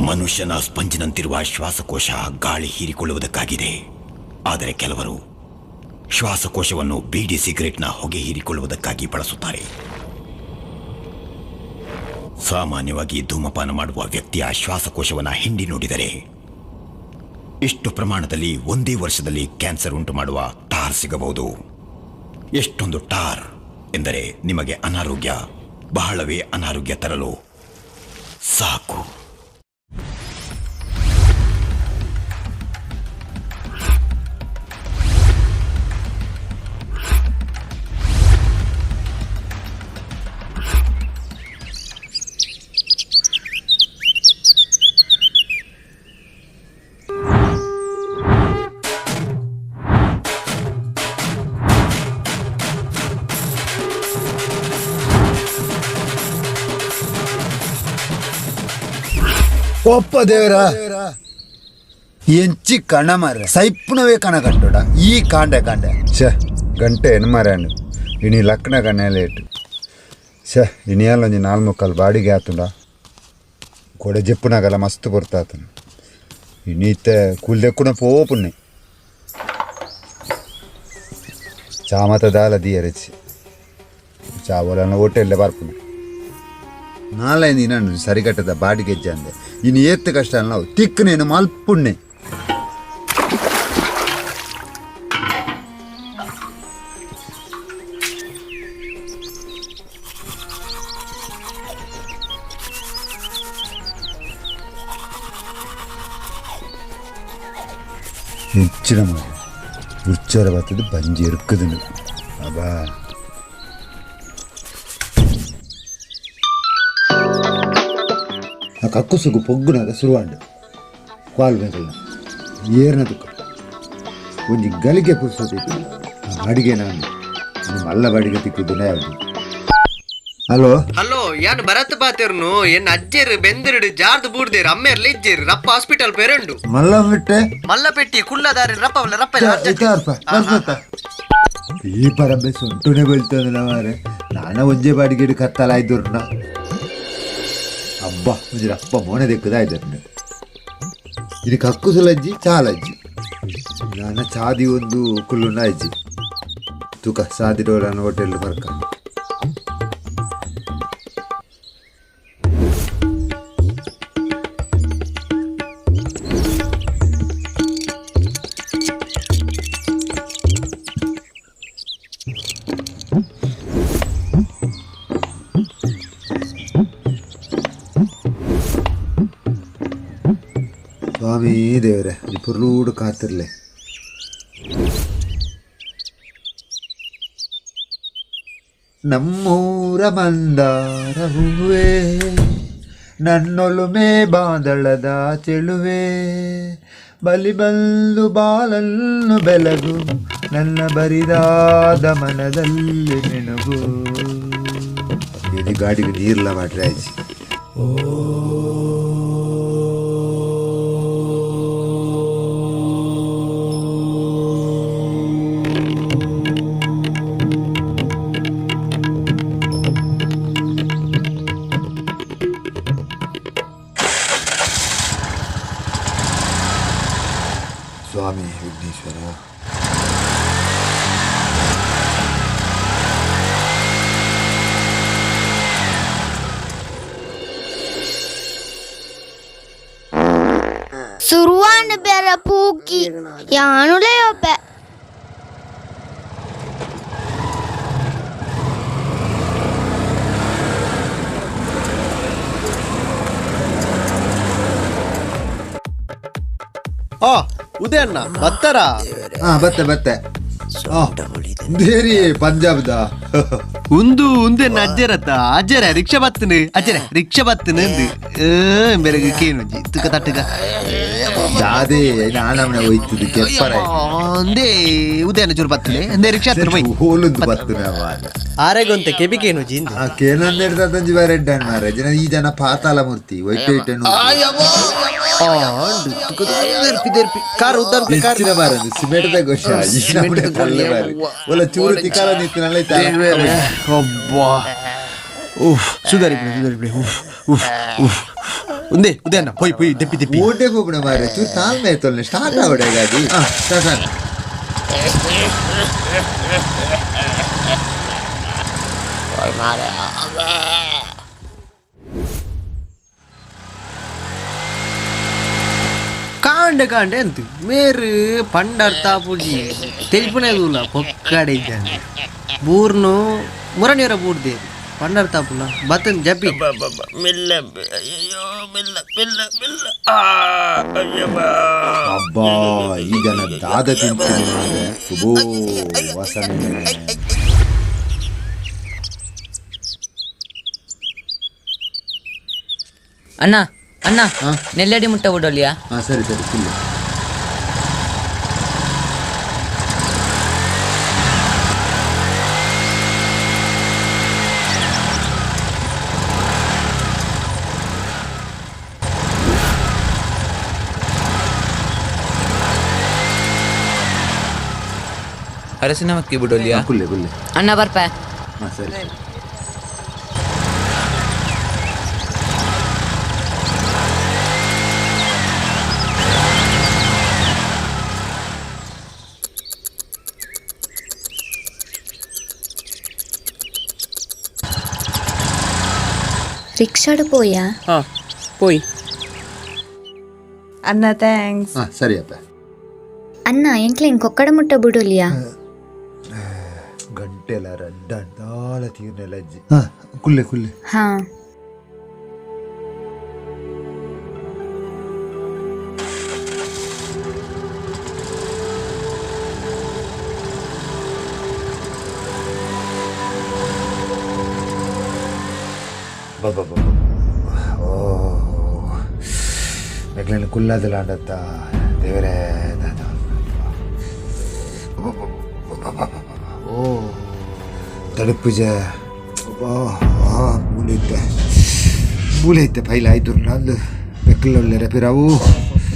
ಮನುಷ್ಯನ ಸ್ಪಂಜಿನಂತಿರುವ ಶ್ವಾಸಕೋಶ ಗಾಳಿ ಹೀರಿಕೊಳ್ಳುವುದಕ್ಕಾಗಿದೆ. ಆದರೆ ಕೆಲವರು ಶ್ವಾಸಕೋಶವನ್ನು ಬೀಡಿ ಸಿಗರೆಟ್ನ ಹೊಗೆ ಹೀರಿಕೊಳ್ಳುವುದಕ್ಕಾಗಿ ಬಳಸುತ್ತಾರೆ. ಸಾಮಾನ್ಯವಾಗಿ ಧೂಮಪಾನ ಮಾಡುವ ವ್ಯಕ್ತಿಯ ಶ್ವಾಸಕೋಶವನ್ನು ಹಿಂಡಿ ನೋಡಿದರೆ ಇಷ್ಟು ಪ್ರಮಾಣದಲ್ಲಿ ಒಂದೇ ವರ್ಷದಲ್ಲಿ ಕ್ಯಾನ್ಸರ್ ಉಂಟು ಮಾಡುವ ಟಾರ್ ಸಿಗಬಹುದು. ಎಷ್ಟೊಂದು ಟಾರ್ ಎಂದರೆ ನಿಮಗೆ ಅನಾರೋಗ್ಯ, ಬಹಳವೇ ಅನಾರೋಗ್ಯ ತರಲು ಸಾಕು. ಒಪ್ಪ ದೇವರ ಎಂಚಿ ಕಣ ಮಾರ ಸೈಪ್ನವೇ ಕಣ ಕಟ್ಟೋಡ ಈ ಕಾಂಡೆ ಕಾಂಡೆ. ಛೇ, ಗಂಟೆ ಏನು ಮಾರಾಯಣ, ಇನಿ ಲಕ್ಕಣ ಗಣೆ ಲೇಟ್. ಛೇ, ಇನಿಯಲ್ಲೊಂಜಿ ನಾಲ್ ಮುಕ್ಕಾಲು ಬಾಡಿಗೆ ಆತುಂಡ. ಕೊಡೆ ಜೆಪ್ಪುನಾಗಲ್ಲ ಮಸ್ತ್ ಪೊರ್ತಾತನು. ಇನಿತ್ತೆ ಕೂಲ್ದೆಕ್ಕುನ ಪೋಪುನ್ನೆ ಚಾಮತ ದಾಲ ದಿಯರೆಚಿ ಚಾವಲನ ಹೋಟೆಲ್ಲೇ ಬರ್ಪುನೆ. ನಾಲೈದು ದಿನ ಸರಿಗಟ್ಟದ ಬಾಡಿಗೆ ಅಂದೆ. ಇನ್ನು ಏತ್ತು ಕಷ್ಟ ಅಲ್ಲ ನಾವು ತಿಕ್ಕನೇನು ಮಲ್ಪುಣ್ಣೆ. ಹೆಚ್ಚಿನ ಮಾರೆ ಉಚ್ಚಾರ ಬರ್ತದೆ, ಬಂಜಿ ಇರ್ಕದನು ಅಬ್ಬಾ. ಆ ಕಕ್ಕುಸುಗು ಪೊಗ್ಗುನಾಗ ಶುರುವಾಂಡು ಕಾಲ್ ಬೇಕಲ್ಲ ಏರ್ನ ತುಕ್ಕ ಒಂಜಿ ಗಲಿಗೆ ಪುರ್ಸೋದಿತ್ತು ಬಾಡಿಗೆ. ನಾನು ನಿಮ್ಮ ಅಲ್ಲ ಬಾಡಿಗೆ ತಿಕ್ಕಿದ್ದು ಯಾವುದು? ಹಲೋ. ಹಲೋ, ಯಾನ್ ಭರತ್ ಪಾತೆರ್ನು. ಎನ್ ಅಜ್ಜೆರ್ ಬೆಂದಿರುಡು ಜಾರ್ದು ಬೂಡ್ದೇರ್, ಅಮ್ಮೇರ್ ಲಿಜ್ಜೆರ್, ರಪ್ಪ ಹಾಸ್ಪಿಟಲ್ ಪೇರಂಡು. ಮಲ್ಲ ಬಿಟ್ಟೆ. ಮಲ್ಲಪೆಟ್ಟಿ ಕುಲ್ಲದಾರಿ ರಪ್ಪ ರಪ್ಪ. ಈ ಪರಂಬೆ ಸೊಂಟುನೆ ಬೀಳ್ತದಲ್ಲ ಮಾರೆ. ನಾನ ಒಂಜೆ ಬಾಡಿಗೆ ಕತ್ತಲಾಯ್ದುರ್ನ. ಅಬ್ಬಾ, ಒಂಜಿ ರಪ್ಪ ಮೋನೆ ದೆಕ್ಕದಾಯ್ದರ್ನ. ಇದು ಕಕ್ಕುಸುಲಜ್ಜಿ ಚಾಲಜ್ಜಿ ನಾನ ಚಾದಿ ಒಂದು ಕುಲ್ಲುನ ಅಜ್ಜಿ ತುಕ ಸಾದಿಡೋಲನ ಹೋಟೆಲ್ ಬರ್ಕ. ಸ್ವಾಮಿ ದೇವರೇ, ಈ ಪುರ್ಲೂಡು ಕಾತಿರ್ಲೆ. ನಮ್ಮೂರ ಮಂದಾರ ಹೂವೇ, ನನ್ನೊಲುಮೆ ಬಾದಳದ ಚೆಲುವೆ, ಬಲಿ ಬಂದು ಬಾಲನ್ನು ಬೆಲಗು, ನನ್ನ ಬರಿದಾದ ಮನದಲ್ಲಿ ಮಿಣುಗು. ಇದು ಗಾಡಿಗೆ ನೀರ್ಲ ಮಾಡ್ರೆ ಆಯ್ತು. ಸ್ವಾಮಿ ವಿಘ್ನೇಶ್ವರ. ಸುರುವಾನ ಬೇರೆ ಪೂಕಿ ಯಾನುಲೇ ಒಬ್ಬೆ. ಆ ಉದಯಣ್ಣ ಬತ್ತಾರಾ? ಹಾ, ಬತ್ತೆ ಬತ್ತೆ. ದೇರಿ ಪಂಜಾಬ್ದ. ಉಂದು ಉಂದೆನ್ನ ಅಜ್ಜರತ್ತ. ಅಜ್ಜರ ರಿಕ್ಷಾ ಬತ್ತನು, ಅಜ್ಜರ ರಿಕ್ಷಾ ಬತ್ತನು ಅಂದು ಬೆರಗು ಕೇನುಜಿ ತುಕ ತಟ್ಟುಗ. ದಾದೆ ನಾನವನ ಹೋಯ್ತದ ಕೆಪ್ಪರ. ಅಂದೇ ಉದಯಣ್ಣ ಚೂರು ಬತ್ತನೆ ಅಂದೇ ರಿಕ್ಷಾ ಹತ್ತಿರ ಹೋಯ್. ಹೋಲುಂದು ಬತ್ತನೆ ಅವ. ಆರೆಗೊಂತೆ ಕೆಬಿ ಕೇನುಜಿ ಇಂದು. ಆ ಕೇನಂದೆಡ್ದ ಬಾರೆಡ್ಡ ಮಾರೆ ಜನ. ಈ ಜನ ಪಾತಾಳ ಮೂರ್ತಿ ಒಯ್ಟು ಇಟ್ಟನು. ಕಾರ್ ಉದ್ದಾರ ಕಾರ್. ಹೆಚ್ಚಿನ ಬಾರ ಸಿಮೆಂಟ್ದ ಗೋಷ ಈ ನಮ್ಮನೆ ತಲ್ಲೆ ಬಾರಿ ಒಲ್ಲ ಚೂರು ತಿಕ್ಕಾಲ ನಿಂತಿನಲ್ಲ. ಅಬ್ಬಾ, ಉಫ್, ಸುಧಾರಿ ಬಿಡಿ, ಸುಧಾರಿ ಬಿಡಿ. ಉಫ್ ಉಫ್ ಉಫ್. ಉಂದೆ ಉದೇ ಅಣ್ಣ ಪೋಯ್ ಪೋಯ್ ದೆಪ್ಪಿ ದೆಪ್ಪಿ ಓಟೆ ಪೋಪುಣ ಮಾರ್ರೆ ಚೂರು ತಾಳ್ಮೆ ತೊಲ್ನೆ ಸ್ಟಾರ್ಟ್ ಆವಡೆ ಗಾಡಿ ಸ್ಟಾರ್ಟ್ ಆಂಡ್. ಕಾಂಡೆ ಕಾಂಡೆ ಅಂತ ಮೇರು ಪಂಡರ್ ತಾಪುಜಿ ತೆಲ್ಪುನೆ ದೂಲ ಪೊಕ್ಕಡೆ ಇದ್ದಾನೆ ಬೂರ್ನು ಮುರಣಿಯರ ಬೂರ್ದೆ ಪಂಡರ್ ತಾಪುಲ ಬತ್ತನ್ ಜಪಿ ಅಬ್ಬಾ ಈ ಜನ ದಾದ ತಿಂತೀನಿ ಮಾರ್ರೆ. ಅಬ್ಬೋ ವಾಸನೆ. ಅಣ್ಣ ಅಣ್ಣ, ನೆಲ್ಲಡಿ ಮುಟ್ಟ ಬಿಡೋಲಿಯಾ? ಹಾ ಸರಿ ಸರಿ ಇಲ್ಲ. ಅರಸಿನ ಮಕ್ಕಿ ಬಿಡೋಲಿಯಾ? ಕುಲ್ಲೆ ಕುಲ್ಲೆ. ಅಣ್ಣ ಬರ್ಪ. ಹಾ ಸರಿ. ರಿಕ್ಷಾಡು ಪೋಯಾ? ಹಾ ಪೋಯ್. ಅಣ್ಣ thanks. ಹಾ ಸರಿಯಪ್ಪ. ಅಣ್ಣ ಎಂಕ್ಲೆನ್ ಕೊಕ್ಕಡ ಮುಟ್ಟ ಬಿಡೋಲಿಯಾ? ಗಂಟೆ ಎಲ್ಲ ರಡ್ಡ ದಾಳ ತೀರ್ನೆಲ್ಲ ಅಜ್ಜಿ. ಹಾ ಕುಲ್ಲೆ ಕುಲ್ಲೆ. ಹಾ. ಬಾಬಾ ಓ ಮೆಗ್ಲೇನು ಕುಲ್ಲದಲ್ಲ ಅಂಡತ್ತ ದೇವರೇ ದಾದ. ಓ ತಡುಪುಜ ಮೂಲೆ ಮೂಲೆ ಇತ್ತೆ ಫೈಲ್ ಆಯ್ತು ನಂದು ಬೆಕ್ಕಲೊಳ್ಳೆರ ಪಿರಾವು.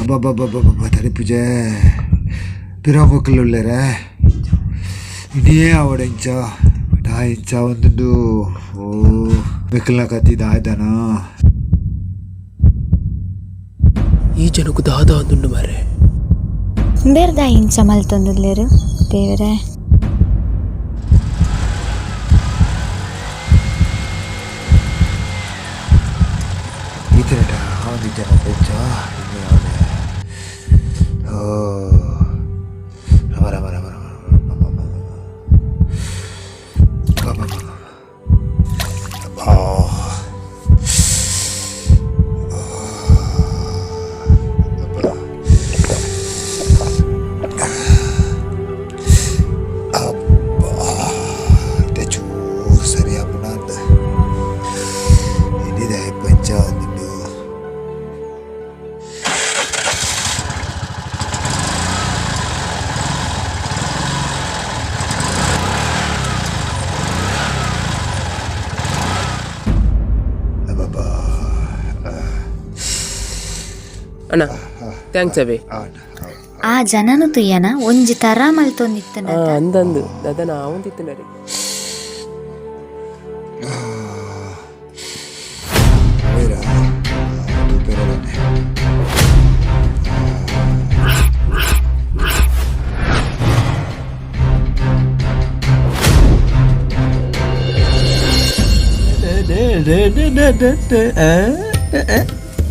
ಅಬ್ಬಬ್ಬಬ್ಬಬ್ಬ ತಡುಪುಜೆ ಪಿರಾವು ಬೆಕ್ಕಲೊಳ್ಳೆರ ಇದೇ ಅವಡ ಇಂಚ ದಾ ಇಂಚ ಒಂದುಂಡು. ಓ ಬೆಕ್ಕಲ್ನ ಕತ್ತಿ ದಾಯ್ದಾನ. ಈ ಜನకు ದಾದ ಅಂದುಂಡು ಮಾರ್ರೆ. ಬೇರ್ದ ಇಂಚ ಮಲ್ತೊಂದುಲ್ಲೇರು ದೇವರೇ. ಈ ಥರ ಒಂದು ಜನ ಬೆಚ್ಚ ಇನ್ನು ಯಾವ್ದು. ಓ ರಮ ರಮ ರಮ ರಮ ರಮ ರಮ ರಮ ರಮ ರಮ. ಅಬ್ಬಾ. ಅಬ್ಬಾ. ಇತ್ತೆ ಚೂರು ಸರಿ ಆಪುನ ಅಂದ್. ಇಲ್ಲಿದೆ ಪಂಚ ಒಂದುಂಡು. ಅಬ್ಬಬ್ಬಾ. ಅಣ್ಣ thanks ಅವೇ. ಆ ಜನನು ತುಯ್ಯನ ಒಂಜಿ ತರ ಮಲ್ತೊಂದಿತ್ತನ. ಅಂದಂದು ದಾದನ ಅವಂತಿತ್ತಿನರಿ. ಅವೈರ ತೂಪೆರದಾನೆ.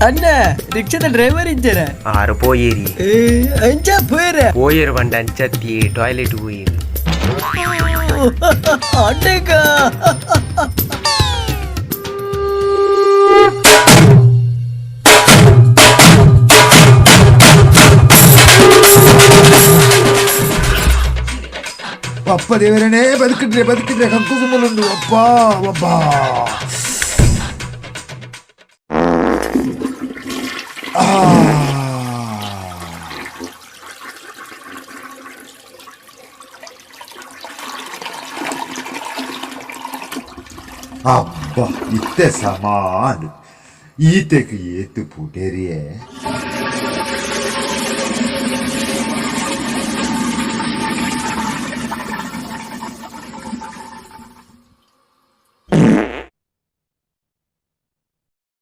ಅಣ್ಣ ರಿಕ್ಷಾದ ಡ್ರೈವರ್ ಇದ್ದಾರ? ಆರು ಪೋಯೇರಿ. ಅಂಚ ಪೋಯರ? ಪೋಯೇರು ಪಂಡ ಅಂಚತ್ತಿ ಟಾಯ್ಲೆಟ್ ಪೋಯೇರು. ಅಡ್ಡಗ. ಅಪ್ಪ ದೇವರೇ ಬದುಕಿದ್ರೆ ಬದುಕಿದ್ರೆ ಕಂಕುಸುಮಲುಂಡು. ಅಪ್ಪ ಅಬ್ಬಾ. ಆ. ಅಬ್ಬಾ ಇತ್ತೆ ಸಮಾನ ಈತೆಕ್ ಏತು ಪುಟೇರಿಯೇ.